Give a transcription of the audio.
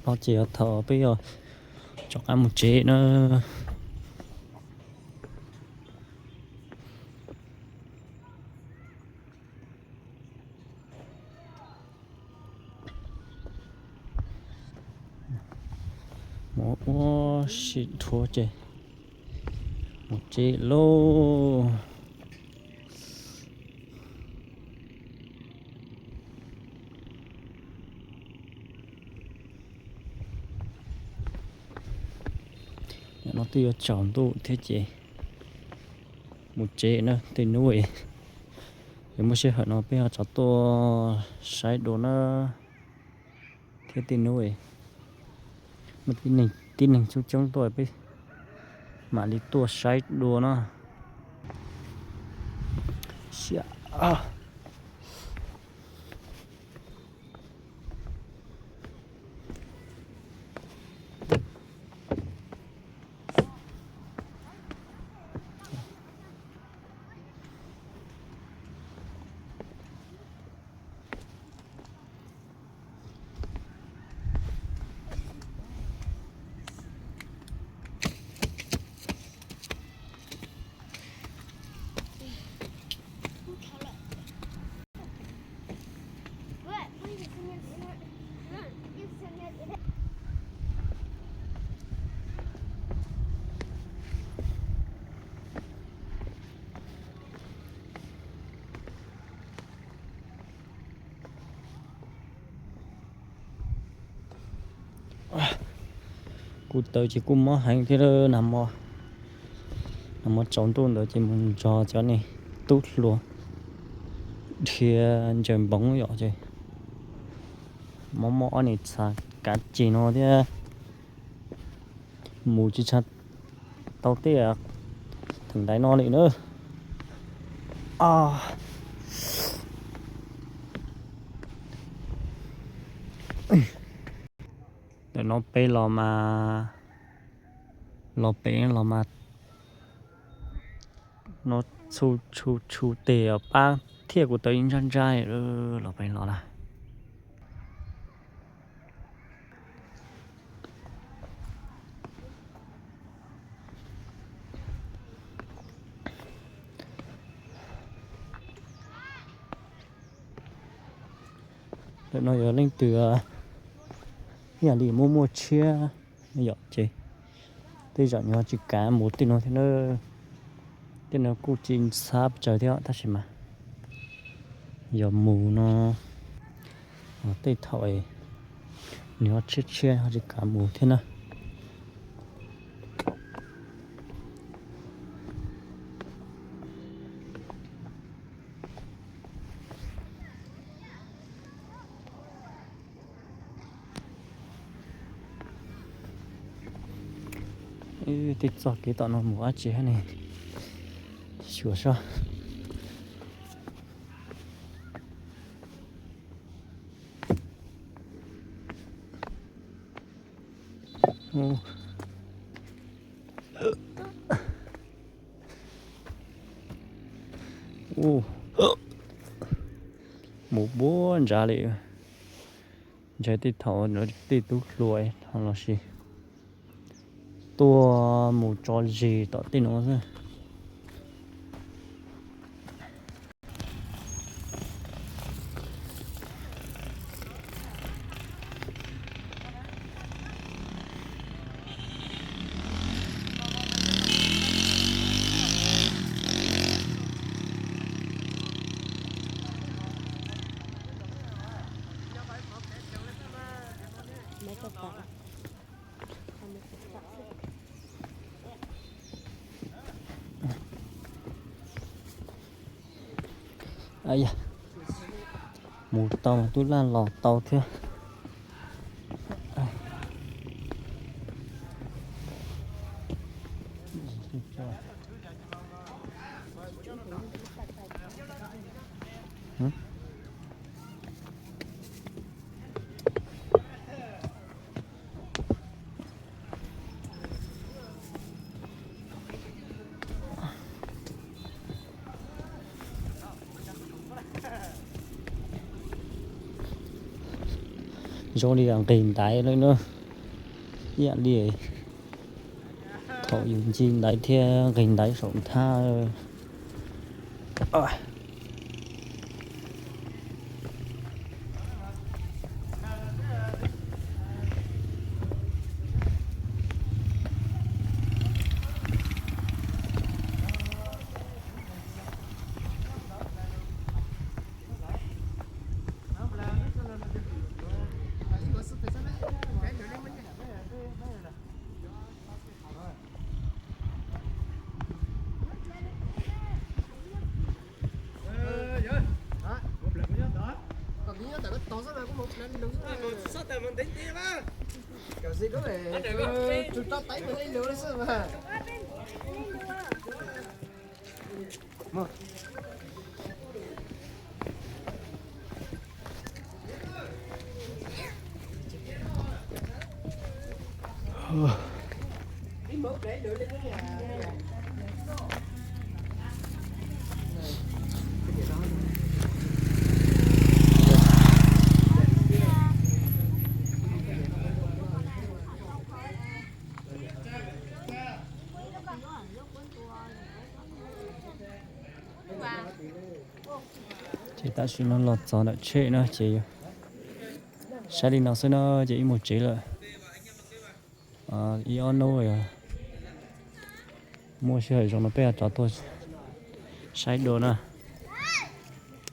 No ces yog thaum peb yog rov qab mus tsev na. Mus ua si dhuav ces mus tsev lauj. No twb yuav tsaus ntuj thiab ces mus tsev na tej hnub. Yog muaj sij hawm no peb ho rov tuaj saib dua na. Thiab tej hnub muaj tib neeg coob coob tuaj peb mam li tuaj saib dua na. Kuv taw ces kuj mob heev thiab, nag hmo tsaus ntuj ntawd ces mus nrog cov niag tub hluas dhia ntsaws npoov yom ces mob mob ob niag txha kav ceg no thiab. Mus tsis tshaj tau tej theem ntaiv no li na. Ntawm no pem los mas, los pem los mas no txhu txhu txhu tes pab thiaj kuv tau ib ntsab ntsab los pem los lawm. Ntawm no yog leej twg ib yam li muaj muaj tshiab yom ces tej zaum nws ho tsis kav mus tej no thiab na. Tej no kuj tsis txhab pes tsawg thiab tab sis mas yog mus no tej thaum nws ho tshiab tshiab ho tsis kav mus thiab na. Tej txoj kev tom no mus dab tsi hab ne? Xyuas seb. Mus npuab ntsav li. Ntshai tej thaum tej tub hluas ho los sis tuaj mus tso zis tom tej no xwb. Mus tau mas tub laj los tau thiab. Zoo li nqis ntaiv li na, ib yam li thaum yus ncig ntaiv thiab nqis ntaiv saum nthab. Ces tam sim no los txog ntawm tsheb na ces saib li no xwb na ces ib mus tsev lawm. Ib ob hnub muaj sij hawm zoo no peb rov tuaj saib dua na.